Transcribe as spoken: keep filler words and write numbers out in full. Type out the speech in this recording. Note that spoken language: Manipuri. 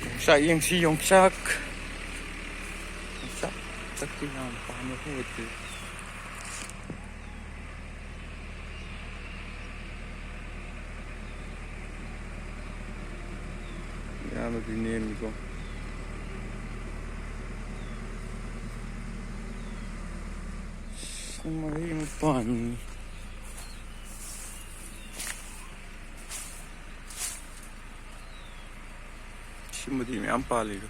ꯌꯣꯡꯆꯥꯛ ꯌꯦꯡꯁꯤ, ꯌꯣꯡꯆꯥꯛ꯫ ꯌꯣꯡꯆꯥꯛ ꯆꯠꯄ ꯌꯥꯝ ꯄꯥꯝꯕ ꯑꯣꯏꯗꯦ꯫ ꯌꯥꯝꯅꯗꯤ ꯅꯦꯝꯃꯤꯀꯣ꯫ ꯃꯍꯩ ꯑꯃ ꯄꯥꯟꯕꯅꯤ꯫ ꯁꯤꯃꯗꯤ ꯃꯌꯥꯝ ꯄꯥꯜꯂꯤꯗꯣ꯫